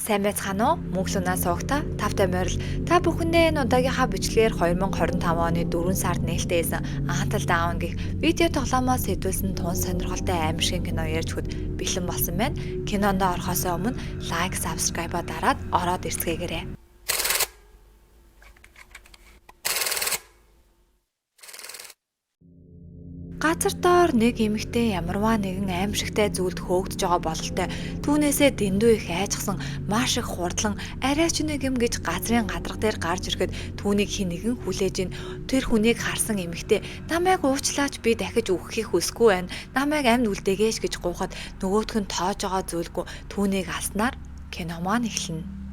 Сайн байцгаана уу? Мөнх лунаа суугта тавтай морил. Та бүхэндээ энэ удаагийнхаа бичлэгээр 2025 оны 4 сард нээлттэй хийсэн Until Dawn гэх видео тоглоомоос сэдвүүлсэн тун сонирхолтой аимшигын кино ярьж өгөхөд бэлэн болсон байна. Кинонд орохоос өмнө лайк, subscribe-а дараад ороод ирцгээгээрэй. Газар доор нэг эмэгтэй ямарваа нэгэн аимшигтай зүйлд хөөгдөж байгаа бололтой түүнээсээ дэндүү их айжсан маш их хурдлан арай ч нэг юм гэж газрын гадрах дээр гарч ирэхэд түүнийг хэн нэгэн хүлээж ин тэр хүнийг харсан эмэгтэй намайг уучлаач, би дахиж үхэхийг хүсэхгүй байна, намайг амьд үлдээгээч гэж гуйхад нөгөөх нь тоож байгаа зүйлгүй түүнийг алснаар кино маань эхэлнэ.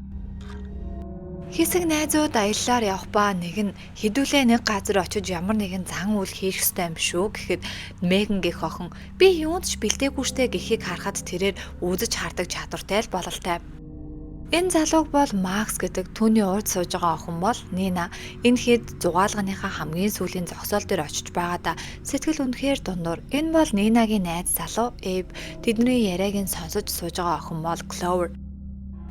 Хэсэг найзууд аяллаар явах ба нэг нь хэдүүлээ нэг газар очиж ямар нэгэн зан үйл хийх ёстой юм шүү гэхэд Меган гэх охин би юунд ч бэлдээгүй штэ гэхийг харахад тэрээр үзэж хардаг чадвартай л бололтой. Энэ залууг бол Макс гэдэг, түүний урд сууж байгаа охин бол Нина. Энэ хэд зугаалганыхаа хамгийн сүүлийн зогсоол дээр очиж байгаадаа сэтгэл үнэхээр дундуур. Энэ бол Нинагийн найз залуу Эб. Тэдний яриаг нь сонсож сууж байгаа охин бол Clover.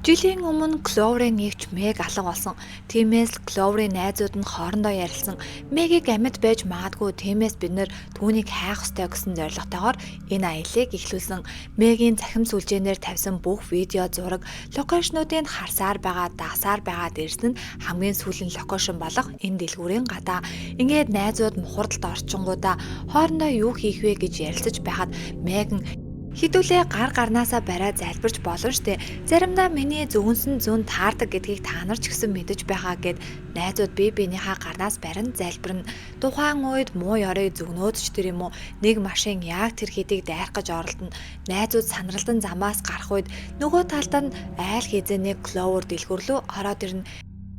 Жилийн өмнө Кловерийн нэгч Мэг алга болсон. Тиймээс л Кловерийн найзууд нь хоорондоо ярилцсан. Мэгийг амьд байж магадгүй, тиймээс бид нэр түүнийг хайх ёстой гэсэн зорилготойгоор энэ аяллыг эхлүүлсэн. Мэгийн цахим сүлжээнээр тавьсан бүх видео зураг, location уудыг харсаар байгаа, дагасаар байгаа дээрс нь хамгийн сүүлийн location болох энэ дэлгүүрийн гадаа. Ингээд найзууд мухардалд орчингуудаа хоорондоо юу хийх вэ гэж ярилцаж байхад Меган хэдүүлээ гар гарнаасаа бариа залбирч болно штэ. Заримдаа миний зөвөнсөн зүүн таардаг гэдгийг та нар ч гэсэн мэдэж байгаа гэд найзууд бие биенийхээ гарнаас барин залбирна. Тухайн үед муу ёрыг зөгнөөд ч тэр юм уу нэг машин яг тэр хэдийг дайрах гэж оролдоно. Найзууд санралдан замаас гарах үед нөгөө талд нь айл хэзээний Clover дэлгүүр лүү ороод ирнэ.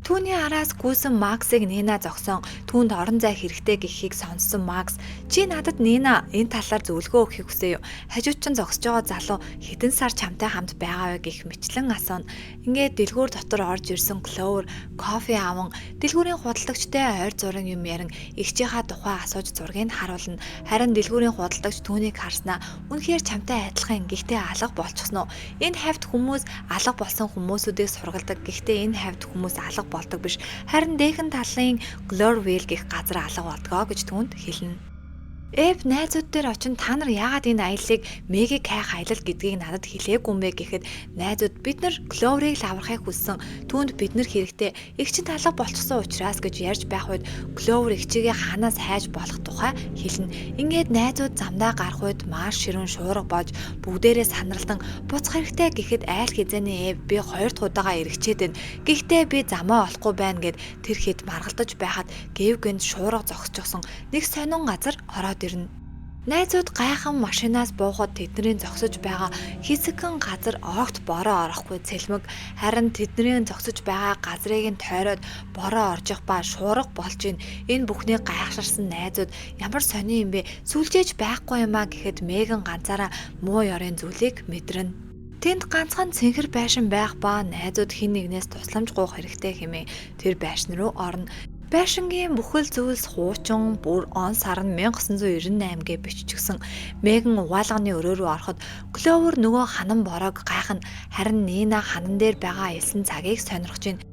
Түүний араас гүйсэн Максыг Нина зогсон, түүнд орон зай хэрэгтэй гэхийг сонссон Макс "Чи надад Нина энэ талаар зөвлөгөө өгөхийг хүсэв юу? Хажууд чинь зогсож байгаа залуу хэдэн сар чамтай хамт байгаа вэ?" гэх мэтлэн асууна. Ингээд дэлгүүр дотор орж ирсэн Clover кофе аван дэлгүүрийн худалдагчтай ойр зураг юм ярин эгчийнхаа тухай асууж зургийг харуулна. Харин дэлгүүрийн худалдагч түүнийг харснаа "Үнэхээр чамтай адилхан, гэхдээ алга болчихсон уу? Энэ хавьд хүмүүс алга болсон хүмүүсүүдийг сургалдаг. Гэхдээ энэ хавьд хүмүүс алга болдог биш. Харин дээхэн талын Glorville гэх газар алга болдгоо" гэж түүнд хэлнэ. Эв найзууд дээр очин та нар яагаад энэ аяллыг Мэгийг хайх аялал гэдгийг надад хэлээгүй юм бэ гэхэд найзууд бид нар Кловерыг л аврахыг хүссэн. Түүнд бид нар хэрэгтэй. Эгч нь алга болчихсон учраас гэж ярьж байх үед Кловер эгчийгээ ханаас хайж болох тухай хэлнэ. Ингээд найзууд замдаа гарах үед маш ширүүн шуурга болж бүгдээрээ санралдан буцах хэрэгтэй гэхэд айл хэзээний Эв би хоёр дахь удаага эргэчээд байна. Гэхдээ би замаа олохгүй байна гэд тэр хэд маргалдаж байхад гэв гэнэт шуурга зогсчихсон нэг сонин газар ороод ирнэ. Найзууд гайхан машинаас буухад тэдний зогсож байгаа хэсэгхэн газар огт бороо орохгүй цэлмэг, харин тэдний зогсож байгаа газрыг нь тойроод бороо оржих ба шуурга болж ийн. Энэ бүхнийг гайхширсан найзууд ямар сони юм бэ? Сүлжээж байхгүй юм а гэхэд Меган ганцаараа муу ёрын зүйлийг мэдэрнэ. Тэнд ганцхан цэнхэр байшин байх ба найзууд хэн нэгнээс тусламж гуйх хэрэгтэй хэмээн тэр байшин руу орно. Байшингийн бүхэл зүйлс хуучин, бүр он сар нь 1998 гэ биччихсэн. Меган угаалганы өрөө рүү ороход Кловер нөгөө ханан бороог гайхна. Харин Нина ханан дээр байгаа элсэн цагийг сонирхож байна.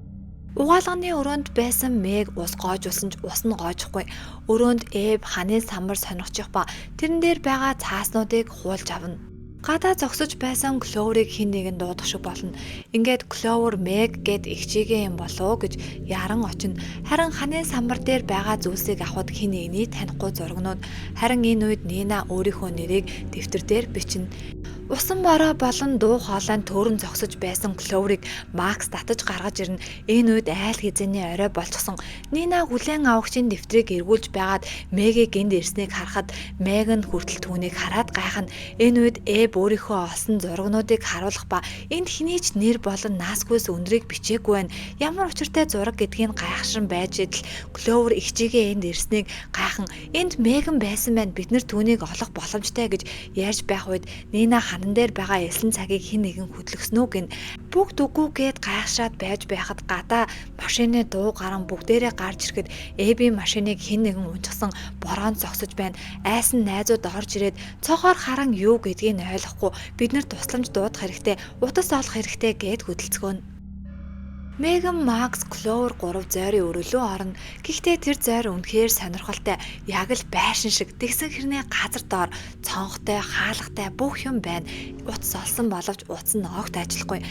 Угаалганы өрөөнд байсан Мег ус гоожуулсан ч ус нь гоожихгүй. Өрөөнд Эб ханын самар сонирхчих ба тэрэн дээр байгаа цааснуудыг хуулж авна. Гадаа зогсож байсан Кловерыг хэн нэгэн дуудах шиг болно. Ингээд Кловер Мег гэд эгчийгээ юм болов уу гэж яран очино. Харин ханын самбар дээр байгаа зүйлсийг авахад хэн нэгний танихгүй зурагнууд. Харин энэ үед Нина өөрийнхөө нэрийг дэвтэр дээр бичнэ. Усан бороо болон дуу хоолойн төөрөн зогсож байсан Кловерыг Макс татаж гаргаж ирнэ. Энэ үед айл хэзээний орой болчихсон. Нина хүлээн авагчийн дэвтрийг эргүүлж байгаад Мэгийг энд ирснийг харахад Меган хүртэл түүнийг хараад гайхна. Энэ үед Эб өөрийнхөө олсон зурагнуудыг харуулах ба энд хэний ч нэр болон наасгүйс өндрийг бичээгүй байна. Ямар учиртай зураг гэдгийг гайхшин байж идэл Кловер эгчийгээ энд ирснийг гайхан энд Меган байсан байна. Бид нар түүнийг олох боломжтой гэж ярьж байх үед Нина манан дээр байгаа элсэн цагийг хэн нэгэн хөдлөсөн үү гин. Бүгд үгүй гээд гайхшаад байж байхад гадаа машины дуу гарan бүгдээрээ гарч ирэхэд Эбийн машиныг хэн нэгэн унчихсан бороонд зогсож байна. Айсан найзууд орж ирээд цохоор харан юу гэдгийг нь ойлгохгүй бид нар тусламж дуудах хэрэгтэй, утас олох хэрэгтэй гээд хөдөлцгөөнө. Меган, Макс, Кловер гурав зойрын өрөөлөө орно. Гэхдээ тэр зойр үнэхээр сонирхолтой. Яг л байшин шиг тэгсэн хэрнээ газар доор цонхтой, хаалгатай бүх юм байна. Утас олсон боловч утас нь огт ажиллахгүй.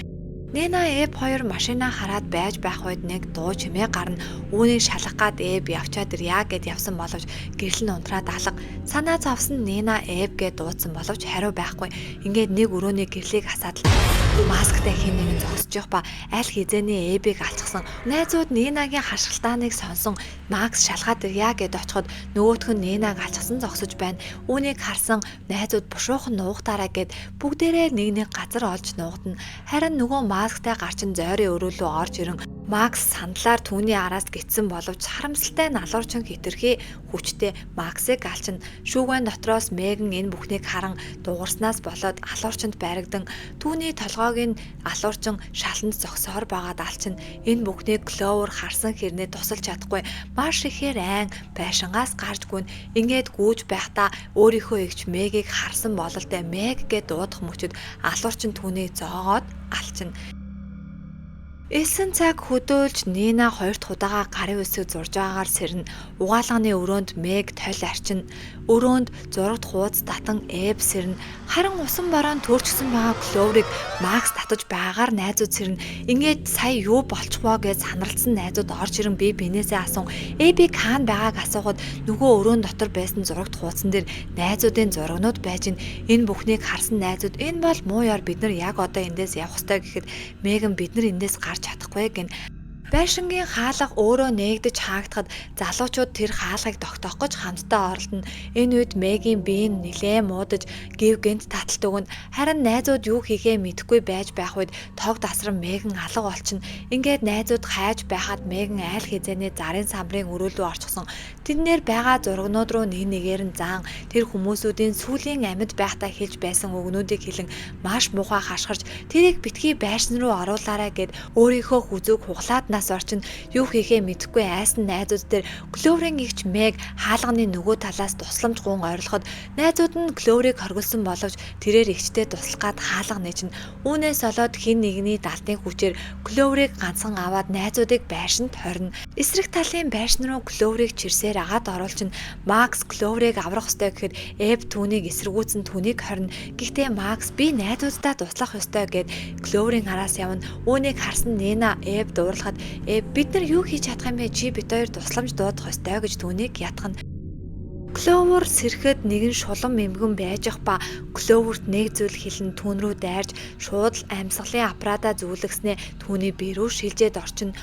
Нина Эб хоёр машинаа хараад байж байх үед нэг дуу чимээ гарна. Үүнийг шалгах гад Эб явчаад ирья гэд явсан боловч гэрэл нь унтраад алга. Санаа зовсон Нина Эб гэд дуудсан боловч хариу байхгүй. Ингээд нэг өрөөний гэрлийг асаад л масктай хэн нэгэн зогсож явах ба аль хэзээний Эбийг алчихсан. Найзууд Нинагийн хашгилтааныг сонсон Макс шалгаад ирья гэд очиход нөгөөх нь Нинаг алчихсан зогсож байна. Үүнийг харсан найзууд бушуухан нуугтаараа гэд бүгдээрээ нэг нэг газар олж нуугдана. Харин нөгөө масктай гарчин зойрын өрөөлөө орж ирэн Макс сандлаар түүний араас гитсэн боловч харамсалтай нь алуурчин хэтэрхий хүчтэй Максыг алчна. Шүүгэн дотроос Меган энэ бүхнийг харан дуугарснаас болоод алуурчинд баригдан түүний толгойг нь алуурчин шаланд зогсоор байгаад алчна. Энэ бүхнийг Кловер харсан хэрнээ тусалж чадахгүй маш ихээр айн байшингаас гарч гүн. Ингээд гүйж байхдаа өөрийнхөө эгч Мегийг харсан бололтой Мег гэд дуудах мөчөд алуурчин түүнийг зоогоод алчна. Элсэн цаг хөдөөлж Нина хоёр дахь удаага гарын үсэг зурж байгаагаар сэрнэ. Угаалганы өрөөнд Мег тойл арчина. Өрөөнд зурагт хууц татан Эб сэрнэ. Харин усан бороонд төрчихсөн байгаа Кловерыг Макс татаж байгаагаар найзууд сэрнэ. Ингээд сая юу болчих воо гэж санаралсан найзууд орж ирэн би бинээсээ асуун. Эбиг хаана байгааг асуухад нөгөө өрөөнд дотор байсан зурагт хуудсан дээр найзуудын зурагнууд байж гин. Энэ бүхнийг харсан найзууд энэ бол муу ёр бид нар яг одоо эндээс явах ёстой гэхэд Меган бид нар эндээс гарч чадахгүй гин. Байшингийн хаалга өөрөө нээгдэж хаагдахад залуучууд тэр хаалгыг тогтоох гэж хамтдаа оролдоно. Энэ үед Мегийн бие нь нилээн муудаж гэв гэнт таталт өгнө. Харин найзууд юу хийхээ мэдэхгүй байж байх үед тог дасран Меган алга болчихно. Ингээд найзууд хайж байхад Меган айл хэзээний зарын самбрын өрөөлөө орчихсон. Тэрнээр байгаа зурагнууд руу нэг нэгээр нь заан тэр хүмүүсүүдийн сүүлийн амьд байхдаа хэлж байсан үгнүүдийг хэлэн маш муухай хашгирч тэрийг битгий байшин руу оруулаарай гэд өөрийнхөө хүзүүг хуглаад нас орчин юу хийхээ мэдэхгүй айсан найзууд дээр Кловерийн эгч Мег хаалганы нөгөө талаас тусламж гун ойрлоход найзууд нь Кловерийг хоригдсон боловч тэрээр эгчтэй туслах гад хаалга нээжнэ. Үүнээс болоод хэн нэгний далтын хүчээр Кловерийг ганцхан аваад найзуудыг байшинд хорно. Эсрэг талын байшин руу Кловерийг чирсээр агаад оруулчин Макс Кловерийг аврах ёстой гэхэд Эб түүнийг эсэргүүцэн түүнийг хорно. Гэхдээ Макс би найзууддаа туслах ёстой гэд Кловерийн араас явна. Үүнийг харсан Нина Эб дуурлахад бид нар юу хийж чадах юм бэ? Чи бид хоёр тусламж дуудах ёстой гэж түүнийг ятгана. Кловер сэрэхэд нэгэн шулам эмгэн байж ах ба Кловерт нэг зүйл хэлэн түүн рүү дайрч шууд л амьсгалын аппаратаа зүглэгснээ түүний бие рүү шилжээд орчино.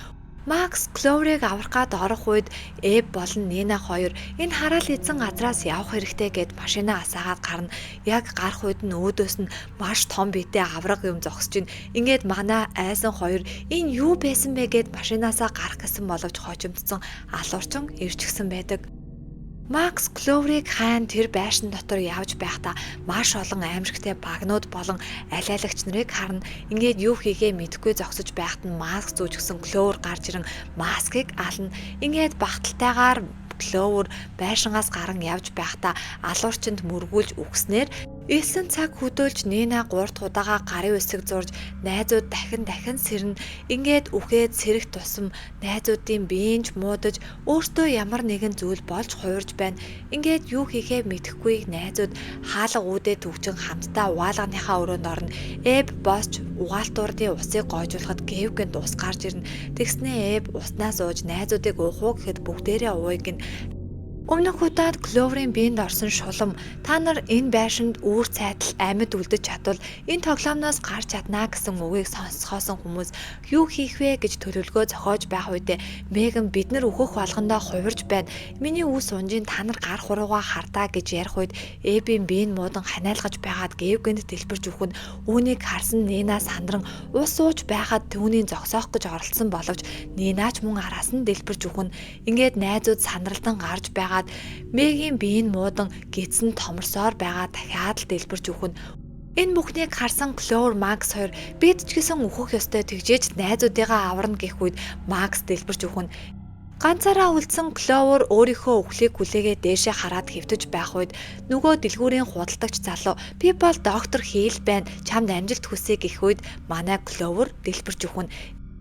Макс Кловерыг аврах гад орох үед Эб болон Нина хоёр энэ хараал эзэн газраас явах хэрэгтэй гэд машинаа асаагаад гарна. Яг гарах үед нь өөдөөс нь маш том биетэй авраг юм зогсож байна. Ингээд манай айсан хоёр энэ юу байсан бэ гэд машинаасаа гарах гэсэн боловч хожимдсон алуурчин ирчихсэн байдаг. Макс Кловерыг хайн тэр байшин дотор явж байхдаа маш олон аимшигтай багнууд болон алиалагч нарыг харна. Ингээд юу хийхээ мэдэхгүй зогсож байхад нь маск зүүжгсэн Кловер гарч ирэн маскыг ална. Ингээд багталтайгаар Кловер байшингаас гарan явж байхдаа алуурчинд мөргүүлж үгснээр элсэн цаг хөдөөлж Нина 3 дахь удаага гарын үсэг зурж найзууд дахин дахин сэрнэ. Ингээд үхээд сэрэх тусам найзуудын биеинж муудаж өөртөө ямар нэгэн зүйл болж хувирж байна. Ингээд юу хийхээ мэдэхгүй найзууд хаалга үүдээ төгжин хамтдаа угаалганыхаа өрөөнд орно. Эб босч угаалтуурны усыг гойжуулахад гэв гэнт ус гарч ирнэ. Тэгснээ Эб уснаас ууж найзуудыг уух уу гэхэд бүгдээрээ ууя гин. Өмнөх удаад Кловерийн биед орсон шулам та нар энэ байшинд үүр цайтал амьд үлдэж чадвал энэ тоглоомноос гарч чаднаа гэсэн үгийг сонсхоосон хүмүүс юу хийх вэ гэж төлөвлөгөө зохиож байх үедээ Меган бид нар өөхөх болгондоо хувирж байна. Миний үс унжийн та нар гар хуруугаа хардаа гэж ярих үед Эбийн биеийн муудан ханиалгаж байгаад гэв гэнт дэлбэрч өгөх нь үүнийг харсан Нина сандран ус ууж байхад түүний зогсоох гэж оролдсон боловч Нинач мөн араас нь дэлбэрч өгөх нь ингээд найзууд сандралдан гарч байгаа Мегийн биеийн муудан гидсэн томорсоор байгаа дахиад л дэлбэрч өгөх нь. Энэ бүхнийг харсан Кловер, Макс хоёр бид ч гэсэн үхэх ёстой, тэгжээж найзуудыгаа аварна гэх үед Макс дэлбэрч үхнэ. Ганцаараа үлдсэн Кловер өөрийнхөө үхлийг хүлээгээ дээшээ хараад хэвтэж байх үед нөгөө дэлгүүрийн худалдагч залуу "Би бол доктор Хил байна. Чамд амжилт хүсье" гэх үед манай Кловер дэлбэрч үхнэ.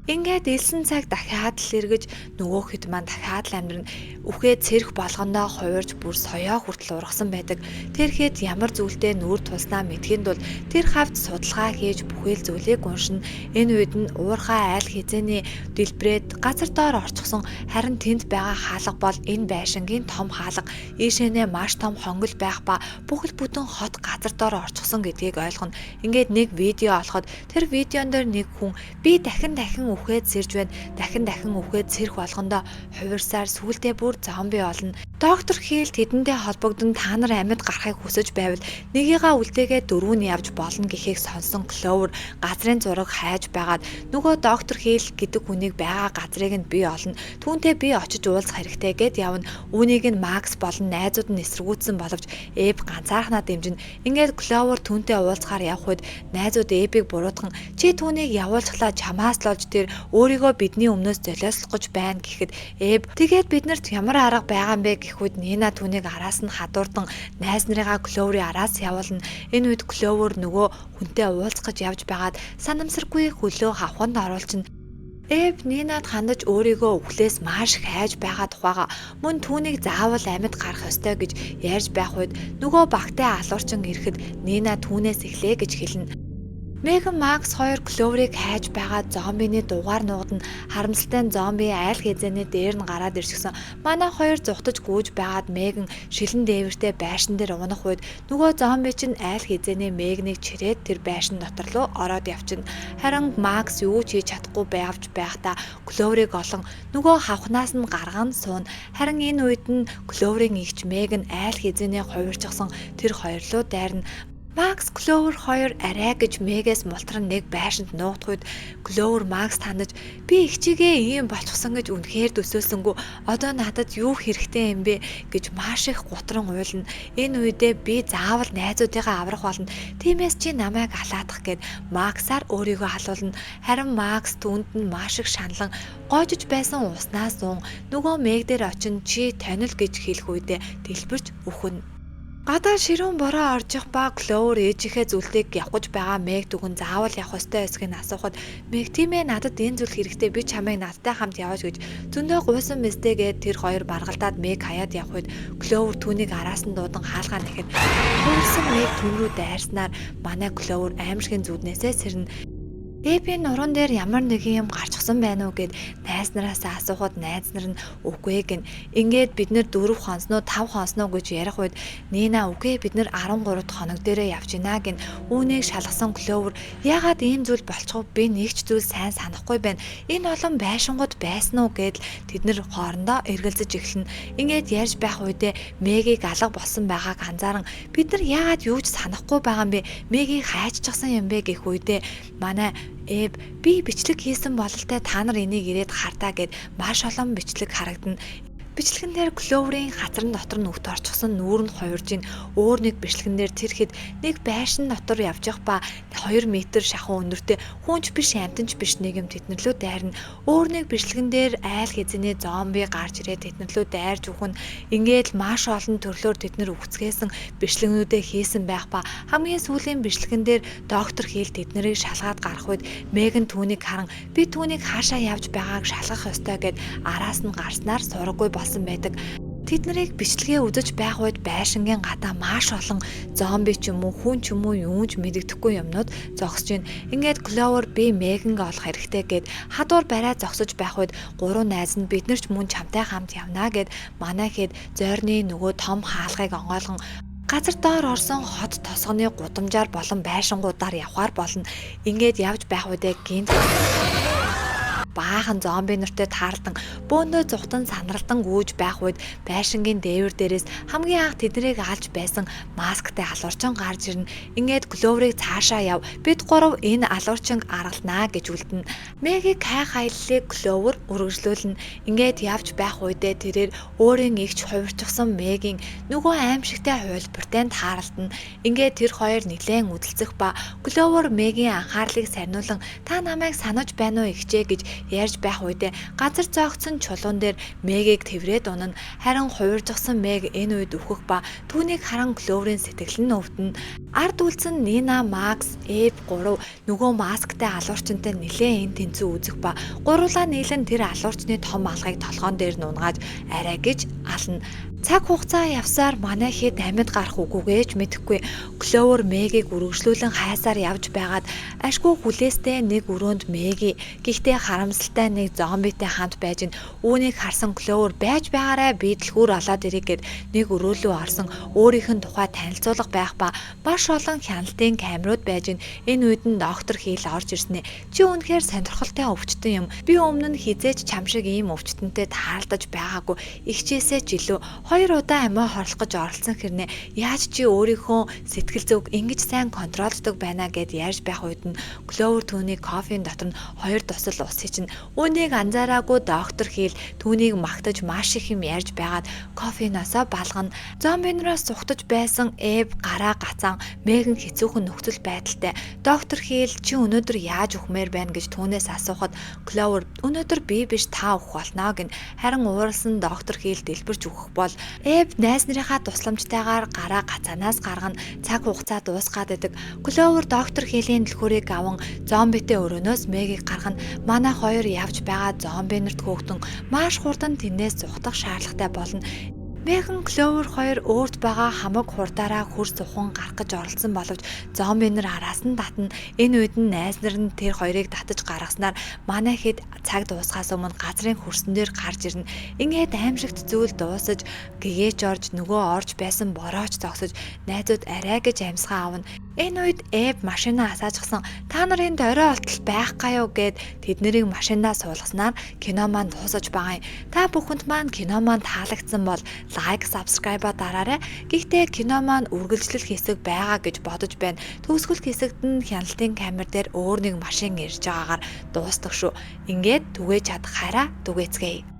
Ингээд элсэн цаг дахиад л эргэж, нөгөө хэд маань дахиад л амьдрна. Үхээд сэрэх болгондоо хувирж, бүр соёо хүртэл ургасан байдаг. Тэр хэд ямар зүйлтэй нүүр тулснаа мэдэхийн тулд тэр хавьд судалгаа хийж, бүхэл зүйлийг уншина. Энэ үед нь уурхай айл хэзээний дэлбрээд газар доор орчихсон. Харин тэнд байгаа хаалга бол энэ байшингийн том хаалга. Ийшэнээ маш том хонгил байх ба бүхэл бүтэн хот газар доор орчихсон гэдгийг ойлгоно. Ингээд нэг видео олоход тэр видеон дээр нэг хүн "Би дахин дахин үхээд сэрж байна. Дахин дахин үхээд сэрэх болгондоо хувирсаар сүүлдээ бүр зомби болно." Доктор Хил тэдэндээ холбогдон та нар амьд гарахыг хүсэж байвал нэгийгаа үлдээгээд дөрөв нь явж болно гэхийг сонсон Кловер газрын зураг хайж байгаад нөгөө доктор Хил гэдэг хүнийг байгаа газрыг нь би олно. Түүнтэй би очиж уулзах хэрэгтэй гэд явна. Үүнийг нь Макс болон найзууд нь эсэргүүцсэн боловч Эб ганцаархнаа дэмжинэ. Ингээд Кловер түүнтэй уулзахаар явх үед найзууд Эбийг буруутган "Чи түүнийг явуулчихлаа, чамаас л олж тэр өөрийгөө бидний өмнөөс золиослох гэж байна" гэхэд Эб "Тэгээд биднэрт ямар арга байгаа юм бэ?" гэх үед Нина түүнийг араас нь хадуурдан найз нарыгаа Кловерийн араас явуулна. Энэ үед Кловер нөгөө хүнтэй уулзах гэж явж байгаад санамсаргүй хөлөө хавханд оруулчихна. Эб Нинад хандаж өөрийгөө үхлээс маш их айж байгаа тухайга, мөн түүнийг заавал амьд гарах ёстой гэж ярьж байх үед нөгөө багтай алуурчин ирэхэд Нина түүнээс эхлэе гэж хэлнэ. Меган, Макс хоёр Кловерийг хайж байгаа зомбины дугаар нуугдана. Харамсалтай нь зомби айл хэзээний дээр нь гараад ирчихсэн. Манай хоёр зугтаж гүйж байгаад Меган шилэн дээвэртэй байшин дээр унах үед нөгөө зомби чинь айл хэзээний Мегнийг чирээд тэр байшин дотор руу ороод явчихна. Харин Макс юу ч хийж чадахгүй байвч байхдаа Кловерийг олон нөгөө хавхнаас нь гарган сууна. Харин энэ үед нь Кловерийн эгч Меган айл хэзээний хувирчихсан тэр хоёр руу дайрна. Макс, Кловер хоёр арай гэж Мегээс мултран нэг байшинд нуугдах үед Кловер Макс хандаж "Би эгчийгээ ийм болчихсон гэж үнэхээр төсөөлсөнгүй, одоо надад юу хэрэгтэй юм бэ?" гэж маш их гутран уйлна. Энэ үедээ "Би заавал найзуудыгаа аврах болно. Тиймээс чи намайг алаадах" гэд Максаар өөрийгөө халуулна. Харин Макс түүнд нь маш их шаналан гоожиж байсан уснаас уун нөгөө Мег дээр очин "Чи тонил" гэж хэлэх үедээ дэлбэрч үхнэ. Гадаа ширүүн бороо оржих ба Кловер ээжийнхээ зүлтийг явах гэж байгаа Мег дүгэн заавал явах ёстой эсэхийг асуухад Мег "Тийм ээ, надад энэ зүйл хэрэгтэй, би чамайг надтай хамт яваач" гэж зөндөө гуйсан мэт гээд тэр хоёр баргалдаад Мег хаяад явах үед Кловер түүнийг араас нь дуудан хаалгаа нэхэд хувирсан Мег түүн рүү дайрснаар манай Кловер аймшгийн зүүднээсээ сэрнэ. Эбийн нуруунд дээр ямар нэгэн юм гарчихсан байна уу гэд найз нараасаа асуухад найз нар нь үгүй гэнэ. Ингээд бид нэр 4 хонсноо, 5 хонсноо гэж ярих үед Нина "Үгүй, бид нэр 13 дахь хоног дээрээ явж гинэ" гэнэ. Үүнийг шалгасан Кловер "Яагаад ийм зүйл болчихов, би нэг ч зүйл сайн санахгүй байна. Энэ олон байшингууд байсан уу?" гэдэл тэд нэр хоорондоо эргэлзэж эхэлнэ. Ингээд ярьж байх үедээ Мегийг алга болсон байгааг анзааран "Бид нар яагаад юу ч санахгүй байгаа юм бэ? Мегийг хайччихсан юм бэ?" гэх үедээ манай Эб "Би бичлэг хийсэн бололтой, та нар энийг ирээд хардаа" гэд маш олон бичлэг харагдана. Бичлэгэн дээр Кловерийн хазран дотор нь нүхт орчихсон, нүүр нь хувирж ин. Өөр нэг бичлэгэн дээр тэр хэд нэг байшин дотор явж явах ба 2 м шахуу өндөртэй хүн ч биш, амьтан ч биш нэг юм тэднэр лүү дайрна. Өөр нэг бичлэгэн дээр айл хэзээний зомби гарч ирээд тэднэр лүү дайрж үхнэ. Ингээд л маш олон төрлөөр тэднэр үхцгээсэн бичлэгнүүдээ хийсэн байх ба хамгийн сүүлийн бичлэгэн дээр доктор Хил тэднэрийг шалгаад гарах үед Меган түүнийг харан "Би түүнийг хаашаа явж байгааг шалгах ёстой" гэд араас нь гарснаар сураггүй болсон байдаг. Тэд нарыг бичлэгээ үзэж байх үед байшингийн гадаа маш олон зомби ч юм уу, хүн ч юм уу, юу ч мэдэгдэхгүй юмнууд зогсож байна. Ингээд Кловер "Би Меганг олох хэрэгтэй" гэд хадуур бариа зогсож байх үед гурван найз нь "Бид нар ч мөн чамтай хамт явна" гэд манай хэд зойрны нөгөө том хаалгыг онгойлгон газар доор орсон хот тосгоны гудамжаар болон байшингуудаар явхаар болно. Ингээд явж байх үедээ гэнэт Баахан зомби нартай таарлан бөөндөө зугтан санралдан гүйж байх үед байшингийн дээвэр дээрээс хамгийн анх тэднийг алж байсан масктай алуурчин гарч ирнэ. Ингээд Гловерыг цаашаа яв. Бид гурав энэ алуурчин аргалнаа гэж үлдэнэ. Мэгийг хайх аяллыг Гловер үргэлжлүүлнэ. Ингээд явж байх үедээ тэрээр өөрийн эгч хувирчихсан Мэгийн нөгөө аймшигтай хувилбартай тааралдана. Ингээд тэр хоёр нэлээн үзэлцэх ба Гловер Мэгийн анхаарлыг сарниулан та намайг санаж байна уу эгчээ гэж ярьж байх үедээ газар зоогдсон чулуун дээр Мэгийг тэврээд унана. Харин хувиржсан Мэг энэ үед үхэх ба түүнийг харан Гловерийн сэтгэл нь өвдөнө. Ард үлдсэн Нина, Макс, Эб гурав нөгөө масктай алуурчинтай нэлээн эн тэнцүү үзэх ба гурвуулаа нийлэн тэр алуурчны том алгыг толгоон дээр нь унгааж арай гэж ална. Цаг хугацаа явсаар манай хэд амьд гарах үгүйгээч мэдэхгүй. Гловер Мэгийг үргэлжлүүлэн хайсаар явж байгаад ашгүй хүлээстэй нэг өрөөнд Мэги гэхдээ харамсалтай нэг зомбитэй хамт байж нь үүнийг харсан Гловер байж байгаарай би дэлгүүр олоод ирэх гээд нэг өрөөлөө орсон өөрийнх нь тухай танилцуулга байх ба маш олон хяналтын камерууд байж нь энэ үед нь доктор Хил орж ирснэ. Чи үнэхээр сонирхолтой өвчтөн юм. Би өмнө нь хизээч чам шиг ийм өвчтөнтэй таарлаж байгаагүй. Игчээсээ ч илүү 2 удаа амиа хорлох гэж оролцсон хэрнээ яаж чи өөрийнхөө сэтгэл зүг ингэж сайн контролддог байна гэд ярьж байх үед нь Гловер түүнийг кофеин дотор нь 2 дусал ус хийчин. Үүнийг анзаараагүй доктор Хил түүнийг магтаж маш их юм ярьж байгаад кофеноосоо балгана. Зомби нараас зүхтаж байсан Эб гараа гацаан Меган хэцүүхэн нөхцөл байдалтай. Доктор Хил чи өнөөдөр яаж үхмээр байна гэж түүнээс асуухад Гловер өнөөдөр би биш та үхэх болно гэн. Харин ууралсан доктор Хил дэлбэрч үхэх бол Эб найз нарынхаа тусламжтайгаар гараа гацаанаас гаргана. Цаг хугацаа дуусгаад байдаг. Гловер доктор Хилийн дэлгүүрийг аван зомбитэй өрөөнөөс Мегийг гаргана. Манай хоёр явж байгаа зомби нарт хөөгдөн маш хурдан тэрнээс зугтах шаардлагатай болно. Меган Гловер хоёр өөрт байгаа хамаг хурдаараа хөрс ухан гарах гэж оролдсон боловч зомби нар араас нь татна. Энэ үед нь найз нар нь тэр хоёрыг татаж гаргаснаар манай хэд цаг дуусахаас өмнө газрын хөрсөн дээр гарч ирнэ. Ингээд аимшигт зүйл дуусаж гэгээч орж нөгөө орж байсан борооч зогсож найзууд арай гэж амьсгаа авна. Энэ үед Эб машинаа асаажсан та нар энд орой олтол байх гаюу гэд тэднэрийг машинаа суулгаснаар кино маань дуусаж байгаа юм. Та бүхэнд маань кино маань таалагдсан бол like, subscribe дараарай. Гэхдээ кино маань үргэлжлэл хэсэг байгаа гэж бодож байна. Төгсгөл хэсэгт нь хяналтын камер дээр өөр нэг машин ирж байгаагаар дуустдаг шүү. Ингээд түгээж чадах хайраа түгээцгээе.